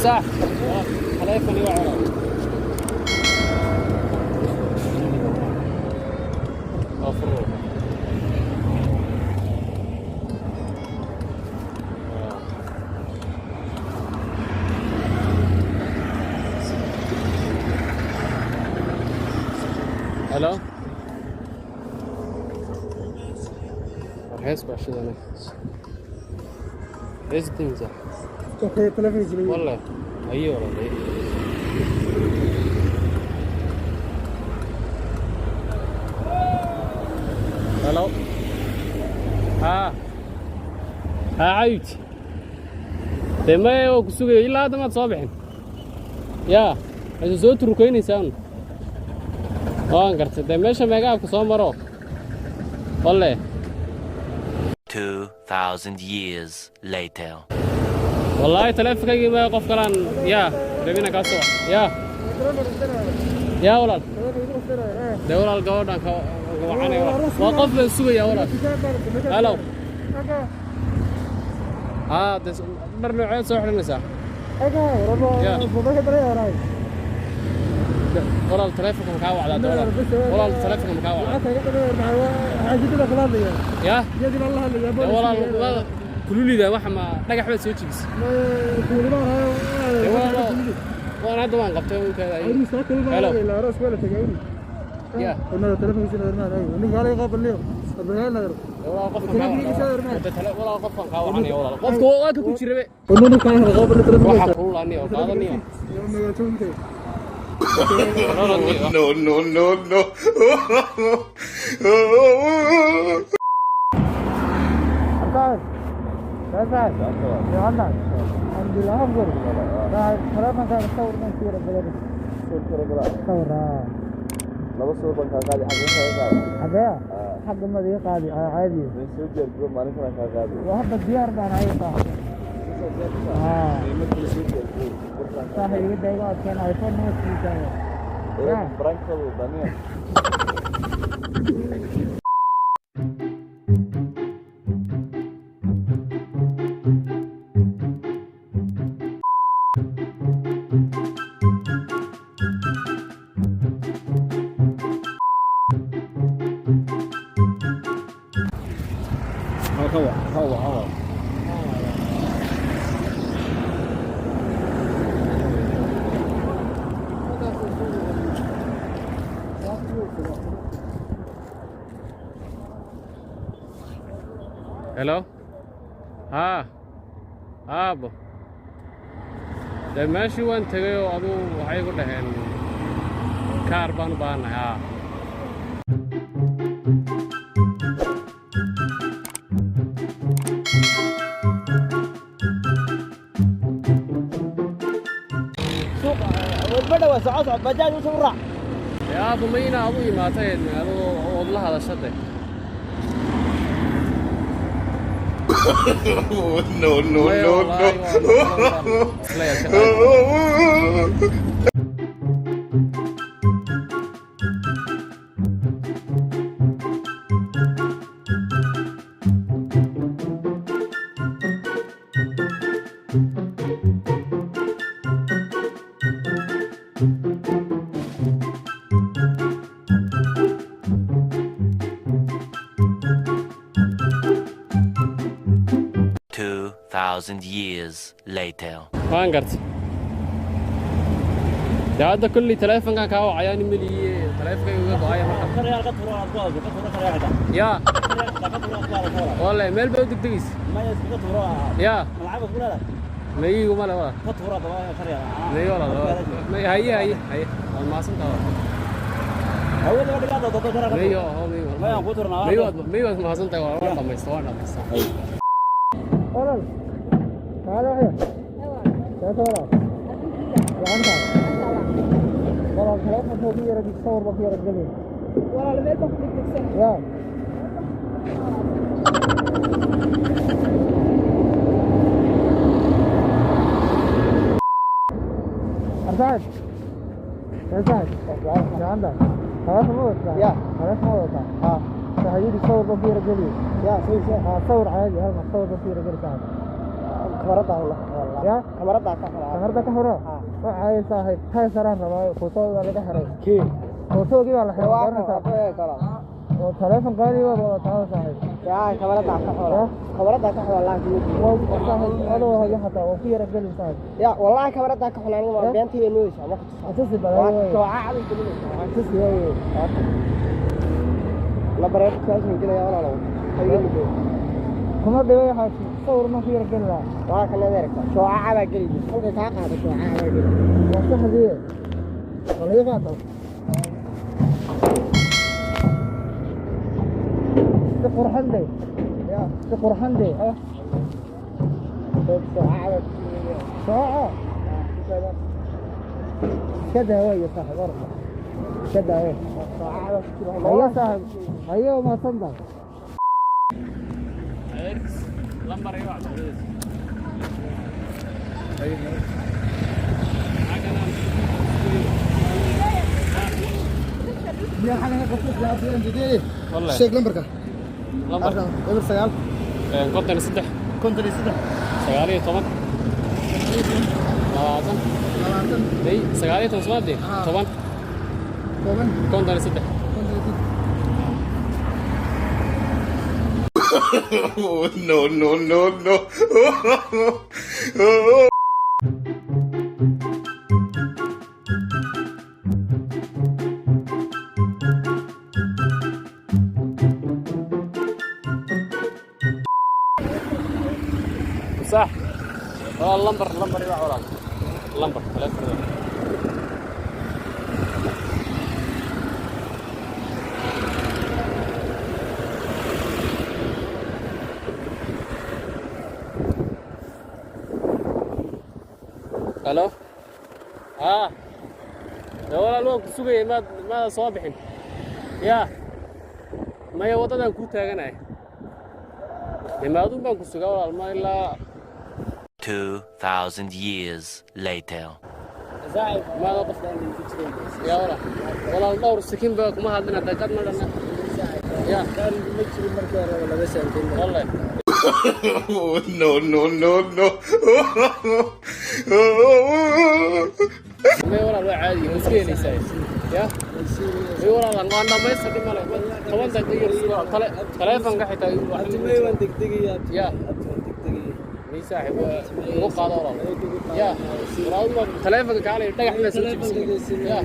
Sax taleefon iyo walaal afro. Hello, war hees baa shidane, hees timisa. Walle ayo walaal. Hello, haa haa, cayut dee maya, waa ku sugaya ilaa hadda, maad soo bixin yaa waxayse soo turukaynaysaa. Waan gartay dee, meesha meegaabka soo maro walle. 2,000 years later. Wallaahi taleefonkaygii maya, qof kalaan yaa rabina kaa soo yaa yaa walaal. Dee walaal, gabadhaan ka wacanaya waa qof baan sugayaa walaal. Hello, haa, dee dhar nooceed soo xidhanaysaa ya walaal? Taleefonka makaa wacdaa de walaal? Walaal, taleefonka makaa wacdaa ya? Dee walaal, kululida waxa ma dhagax baad soo jebisay? Dee walaal, waan hadda waan qabtay unkaada. Hello ya. Walaal, qofkan kaa wacdaa walaal, qofkan kaa wacanaya walaal, qofka waa ka ku jirabe waxa kululaaniyo qaadaniyo. No, no, no, no. Laba sawir baan kaa qaadi, xagee kaa qaadi? Xagee? Xagga mad iga qaadi caadi. May soo diyaargaro, maalin kalaan kaa qaadi. Waa hadda diyaar baan ahay saaxiib. Haa. Markii la soo diyaargaro. Saaxiib, iga dayga adkeen iPhone ma siisaa. Ee brankadu daniya. Hawa. Hello, haa aabo, dee meeshii waan tegay oo aduu waxay igu dhaheen kaar baan u baahannahay. Haa. Badhawa, soco soco, bajaaj u soo raac. Dee aabo, ma inaa adu imaatay aduu ood la hadashade? No, no, maya no, wallaahi no. Waan isla yarka qaadi. 2,000 years later. Waan gartay dee, hadda kolley taleefonkan kaa wacayaan meliye, taleefonkayga uga go'aya marka. Karyaal ka turo aad ku hadlo, ka turo karyaal. Yaa. Ka turo aad ku hadlo. Walle meel baa u degdegaysa. Maya, iskaga turo. Yaa. Lacag ku leedahay. Mayigu male walaal. Ka turo daba karyaal. Mayi walaal, may. Haye haye haye, waad mahadsantaha walaal. Hawada dhigaa dodo karyaal. Mayo ho, mayo. Maya, ku turnaa. Mayo waad, mayo waad mahadsantahay walaal, waan dhamaysta, waan dhamaysta. Walaal. Taalo waxya. Taalo walaal. Gacanta. Walaal, taleefanka ugu yara dhig, sawir baan ku yara gelin. Walaal, meel baan ku dhegdegsanay. Yaa. Arsaad. Arsaad. Gacanta. Taleefan ma wadataa? Ya. Taleefan ma wadataa? Ha. Waxaa yidhi sawir baan ku yara geliyo. Ya, sawir sawir. Haa, sawir caadi, hal mar sawir baan ku yara geli saaxiib. Ya kamarada ka xura. Waxay saaxiib taay saraan rabaa, kootooda laga xiray. Kootoogii baa la xiray, garanaysaa? Oo taleefon qaali waa wadataa saaxiib. Waa saaxiib, adoo haya xataa waa ku yara gelin saaxiib. Tusi balaa, tusi waaye. Kuma dhibay xaaji, sawir ma ku yara geli lahaa. Waa saxdii waa laga qaado si qurxan de, si qurxan de. Sooco iska daaweeyo saaxiib, orda iska daawee. Haya saaxiib, haya, waa mahadsan tahay. Lambar iga wacdo. Wallahi. Sheeg lambarka. Lambar. 09. 53. 53. 19. 20. 20. Day 19 smaadee 10. 10. 53. No, no, no, no. Sax, walaal, lambar, lambar iga walaal, lambar taleefon. Halo, haa dee walaal, waan ku sugayay, maad maada soo bixin yaa? Maya, waddadaan kuu taaganahay dee, maaduun baan ku sugaa walaal, ma ilaa 2,000 years later. Maada qof yaa walaal, walaal, dhowr sikin baa kuma hadlina, daqiiqad ma dhanna ya. Wallahi. No, no, no, no. May walaal, waa caadi, waa iska helaysaa ya. May walaal, waan dhamaystir, dhib male, 10 daqiiqo yar sugaa, taleefonka xitaa ya. May saaxib, waa igu qaado walaal ya. Walaal, taleefonka kaalay, dhagax baa soo jebisay ya.